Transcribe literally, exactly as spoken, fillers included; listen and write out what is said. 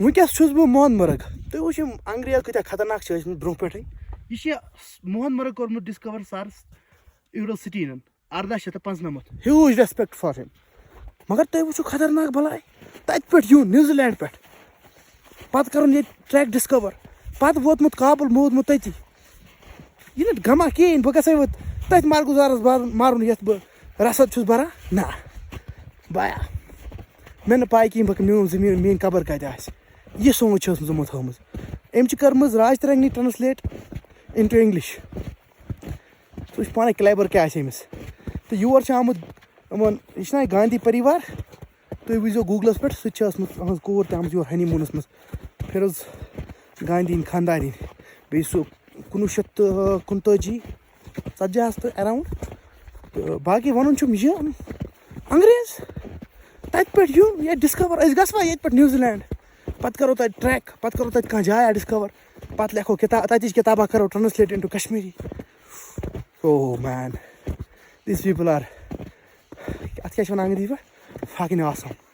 وٕنکیٚس چھُس بہٕ موہن مرگ۔ تُہۍ وٕچھِو، یِم انگریز کۭتیٛاہ خطرناک چھِ ٲسمٕتۍ برونٛہہ پٮ۪ٹھٕے۔ یہِ چھِ موہن مرگ کوٚرمُت ڈِسکور سر ایوڈل سٹینن ارداہ شیٚتھ تہٕ پانٛژنَمتھ۔ Huge respect for him. مگر تُہۍ وٕچھِو خطرناک بلاے، تَتہِ پٮ۪ٹھ یُن نیوزی لینڈ پٮ۪ٹھ، پتہٕ کرُن ییٚتہِ ٹریک ڈِسکور، پتہٕ ووتمُت کابل، موٗدمُت تٔتی۔ یہِ نہٕ غمہ کِہیٖنۍ، بہٕ گژھے وۄنۍ تٔتھۍ مرگُزارس بر-، مَرُن یَتھ بہٕ رسد چھُس بَران۔ نہ، بایا، مےٚ نہٕ پَے کِہیٖنۍ، بہٕ میون زٔمیٖن، میٲنۍ قبر کَتہِ آسہِ۔ یہِ سونٛچ چھِ ٲسمٕژ یِمو تھٲومٕژ۔ أمۍ چھِ کٔرمٕژ راج ترنگی translate into English۔ ژٕ وٕچھ پانَے کلیبر کیٛاہ آسہِ أمِس۔ تہٕ یور چھِ آمُت یِمَن، یہِ چھِنہ یہِ گاندھی پریوار؟ تُہۍ وٕچھزیو گوٗگلَس پٮ۪ٹھ، سُہ تہِ چھِ ٲسمٕژ، أہٕنٛز کوٗر تہِ آمٕژ یور honeymoonس منٛز۔ فیروز گاندھی ہِنٛدۍ خانٛدارِنۍ۔ بیٚیہِ سُہ کُنوُہ شیٚتھ تہٕ کُنتٲجی، ژتجی ہَس تہٕ around۔ تہٕ باقٕے وَنُن چھُم یہِ، انگریز تَتہِ پٮ۪ٹھ یُن یا ڈِسکور، أسۍ گژھوا ییٚتہِ پٮ۪ٹھ نیوزی لینڈ، پَتہٕ کَرو تَتہِ ٹریک، پَتہٕ کَرو تَتہِ کانٛہہ جایا ڈِسکور، پَتہٕ لیکھو کِتاب، تَتِچ کِتابہ کَرو translate into Kashmiri. Oh man, these people are، اَتھ کیٛاہ چھِ وَنان انگریزی پٲٹھۍ؟ Fucking awesome.